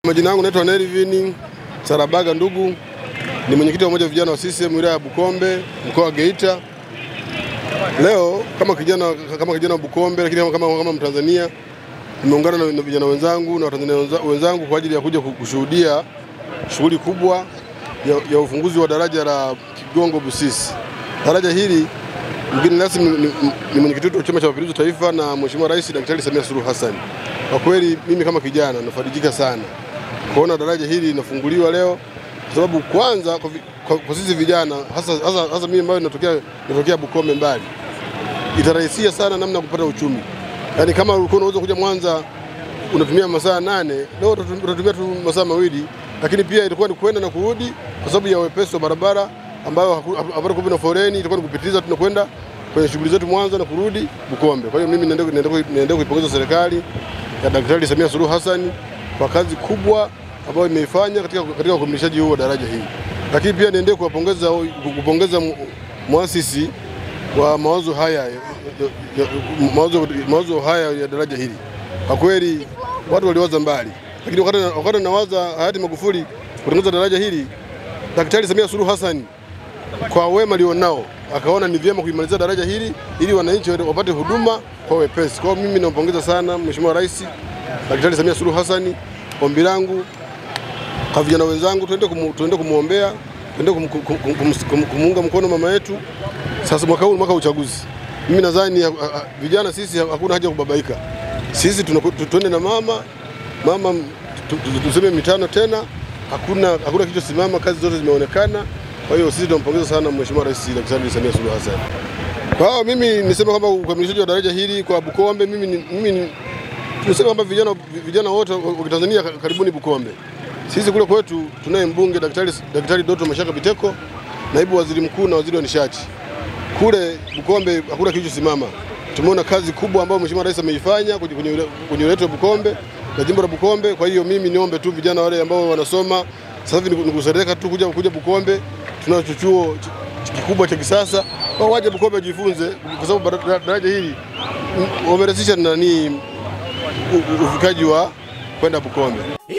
Majina yangu naitwa Nelvin Sarabaga ndugu, ni mwenyekiti wa umoja vijana wa CCM wilaya ya Bukombe, mkoa wa Geita. Leo kama kijana wa Bukombe, lakini kama Mtanzania, nimeungana na vijana wenzangu na Watanzania wenzangu kwa ajili ya kuja kushuhudia shughuli kubwa ya ufunguzi wa daraja la Kigongo Busisi. Daraja hili mgeni rasmi ni mwenyekiti wa Chama cha Mapinduzi Taifa na Mheshimiwa Rais Daktari Samia Suluhu Hassan. Kwa kweli mimi kama kijana nafarijika sana kuona daraja hili linafunguliwa leo, kwa sababu kwanza kwa sisi vijana hasa mimi ambaye natokea Bukombe mbali, itarahisisha sana namna kupata uchumi. Yaani kama ulikuwa unaweza kuja Mwanza unatumia masaa 8, leo utatumia tu masaa 2, lakini pia ilikuwa ni kwenda na kurudi kwa sababu ya wepesi wa barabara ambayo hapatakuwa na foleni, ilikuwa ni kupitiliza tunakwenda kwenye shughuli zetu Mwanza na kurudi Bukombe. Kwa hiyo mimi naendelea kuipongeza serikali ya Daktari Samia Suluhu Hassan kwa kazi kubwa ambayo imeifanya katika ukamilishaji huu wa daraja hili. Lakini pia niendelee kupongeza muasisi wa mawazo haya ya daraja hili. Kwa kweli watu waliwaza mbali, lakini wakati nawaza hayati Magufuli kutengeneza daraja hili, Daktari Samia Suluhu Hassan kwa wema alionao akaona ni vyema kuimaliza daraja hili ili wananchi wapate huduma kwa wepesi. Kwa mimi nampongeza sana Mheshimiwa Rais Daktari Samia Suluhu Hassan. Ombi langu kwa vijana wenzangu, tuende kumuombea, tuende kumuunga mkono mama yetu. Sasa mwaka huu mwaka wa uchaguzi, mimi nadhani vijana sisi hakuna haja kubabaika. Sisi tuende na mama tuseme mitano tena, hakuna kilichosimama, kazi zote zimeonekana. Kwa hiyo sisi tunampongeza sana Mheshimiwa Rais Daktari Samia Suluhu Hassan. Kwa hiyo mimi nisema kwamba ukamilishaji wa daraja hili kwa Bukombe, mimi tunasema kwamba vijana wote wa Tanzania karibuni Bukombe. Sisi kule kwetu tunaye mbunge Daktari Doto Mashaka Biteko, naibu waziri mkuu na waziri wa nishati. Kule Bukombe hakuna kilichosimama. Tumeona kazi kubwa ambayo Mheshimiwa Rais ameifanya kwenye wilaya ya Bukombe na jimbo la Bukombe. Kwa hiyo mimi niombe tu vijana wale ambao wanasoma sasa hivi ni kusereka tu kuja Bukombe. Tunacho chuo kikubwa cha kisasa, kwa waje Bukombe wajifunze, kwa sababu daraja hili wamerahisisha nani ufikaji wa kwenda Bukombe.